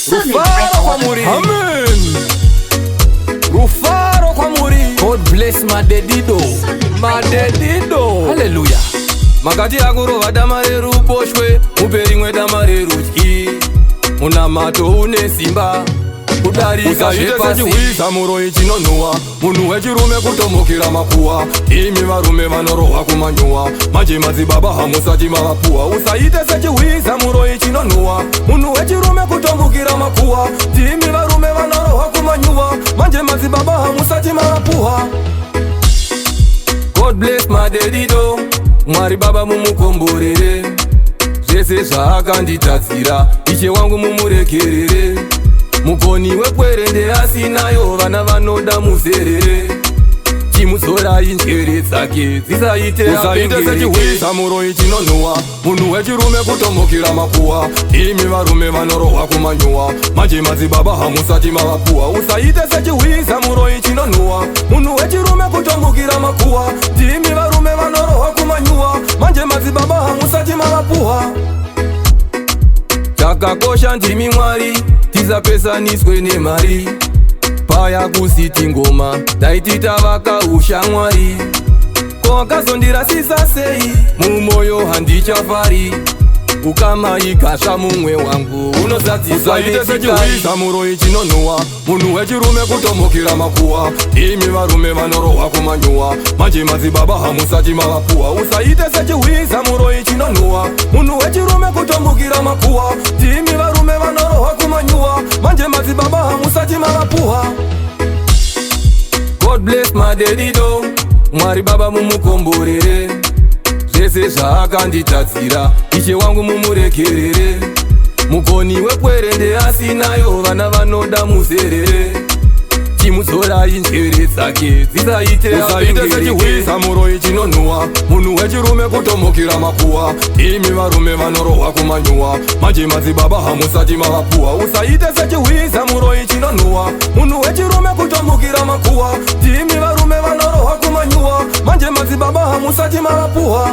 Solid Rufaro Record. kwamuri. Amen. Rufaro kwamuri. God bless Madedido. Madedido. Hallelujah. Makati akurova dama reruboshwe, mupe rimwe dama rerudyi. Munamato une simba kudarika. Usaite zvepasi. Sechihwiza muroyi chinonhuwa, munhu wechirume kutomukira makuwa. Imi varume vanorohwa kumanyuwa, manje madzibaba hamusati mavapuwa. Usaite sechihwiza muroyi chinonhuwa, munhu wechirume kutomukira makuwa. Imi varume vanorohwa kumanyuwa, manje madzibaba hamusati mavapuwa. God bless Madedido. Mwari Baba mumukomborere. Zvese zvaakanditadzira, Ishe wangu mumuregerere. Mugoni wepwerende asinayo, vana vanoda muzerere. Chimudzorai njere dzake dzisaite Usaite sechihwiza muroyi chinonhuwa, munhu wechirume kutomukira makuwa. Imi varume vanorohwa kumanyuwa, manje madzibaba hamusati mavapuwa. Usaite sechihwiza muroyi chinonhuwa, munhu wechirume kutomukira makuwa. Imi varume vanorohwa kumanyuwa, manje madzibaba hamusati mavapuwa. Chakakosha ndimi Mwari, tisapesaniswe nemari. Paya kusiti ngoma taiti tavaka ushamwari, ko akazondirasisa sei? Mumwoyo handichafari. Ukama ikasva, mumwe wangu unozadziswa Usaite nechikari. sechihwiza muroyi chinonhuwa, munhu wechirume kutomukira makuwa. Imi varume vanorohwa kumanyuwa, manje madzibaba hamusati mavapuwa. Usaite sechihwiza muroyi chinonhuwa, munhu wechirume kutomukira makuwa. Imi varume vanorohwa kumanyuwa, manje madzibaba hamusati mavapuwa. God bless Madedido. Mwari Baba mumukomborere. Zvese zvaakanditadzira, Ishe wangu mumuregerere. Mugoni wepwerende asinayo, vana vanoda muzerere. Chimudzorai njere dzake dzisaite Usaite apengereke. sechihwiza muroyi chinonhuwa, munhu wechirume kutomukira makuwa. Imi varume vanorohwa kumanyuwa, manje madzibaba hamusati mavapuwa. Usaite sechihwiza muroyi chinonhuwa, munhu wechirume kutomukira makuwa. Imi varume vanorohwa kumanyuwa, manje madzibaba hamusati mavapuwa.